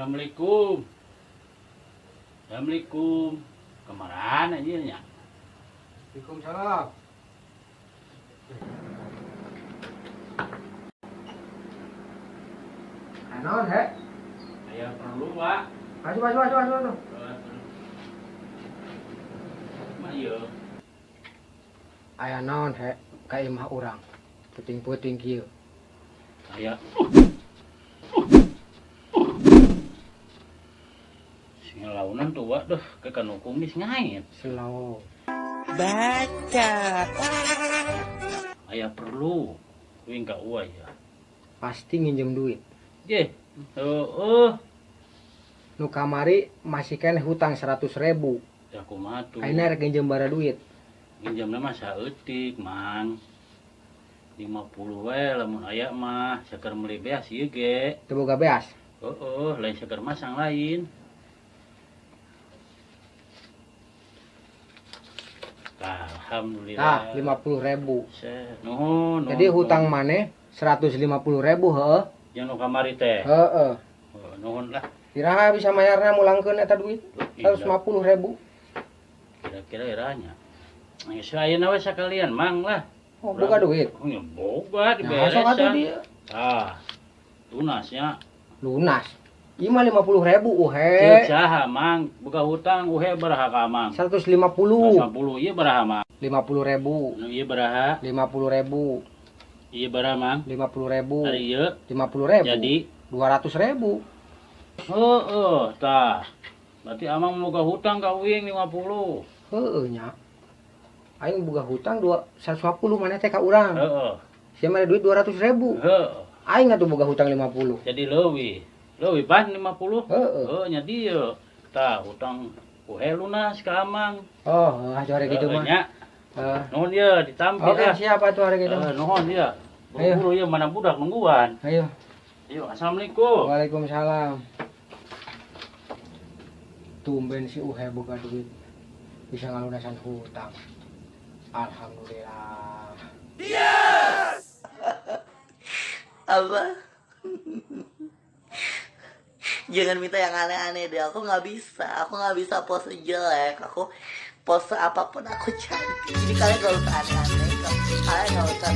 Assalamualaikum. Assalamualaikum. Kemana aja nya? Waalaikumsalam. Naon, he? Aya perlu, Pak. Masuk, masuk, masuk, masuk, masuk. Mah ieu. Aya naon, he? Ka imah urang. Peuting-peuting kieu. Aya. Sing launan tuh, Wak, duh, ke kanukung geus ngait. Slow. Baca. Aya perlu. Kuing ka uwa ya. Pasti nginjem duit. Ge. Heeh. Nu kamari masih keneh hutang 100 ribu. Ya kumaha tuh? Ayeuna rek nginjem bara duit. Nginjemna mah saeutik, Mang. 50 we lamun aya mah, saker meuli beas ieu ge. Teu boga beas. Heeh, lain saker masang lain. Alhamdulillah. Tah, 50 ribu. Nuhun, nuhun. Jadi hutang maneh 150 ribu, heeh. Yang nu kamari teh. Heeh. Oh, nuhun lah. Iraha bisa mayarna mulangkeun eta duit? 150 ribu. Kira-kira iranya. Geus ayeuna we sakalian, Mang, lah. Oh, boga duit. Oh, ya boga Nah, sok atuh diberesan. dia. Ah. Lunasnya. Lunas. Ieu mah 50 ribu, Ceuk uhe. saha, Mang? Boga hutang uhe baraha ka Mang? 150. 150 ieu baraha, Mang? 50 ribu. Nu ieu baraha? 50 ribu. Ieu baraha, Mang? 50 ribu. Ari ieu 50 ribu. jadi 200 ribu. Heeh, tah. Berarti Amang boga hutang ka uing 50. Heeh nya. Aing boga hutang 150 maneh teh ka urang. Heeh. Sia mere duit 200 ribu. Heeh. Aing atuh boga hutang 50. Jadi leuwih. Leuwih pan 50. Heeh. Heeh, nya dieu. Tah, hutang uhe lunas ka Amang. Oh, heuh atuh hari kitu Heeh, mah. nya. Heeh. Nuhun ieu ditampi Oke, lah. siap atuh hari kitu Heeh, mah. nuhun ieu. Ayo. Buru-buru ieu mana budak nungguan. Ayo. Ayo, assalamualaikum. Waalaikumsalam. Tumben si Uhe boga duit. Bisa ngalunasan hutang. Alhamdulillah. Apa? Jangan minta yang aneh-aneh deh. Aku nggak bisa. Aku nggak bisa pose jelek. Aku pose apapun aku cantik. Jadi kalian gak usah aneh-aneh. Kalian gak usah.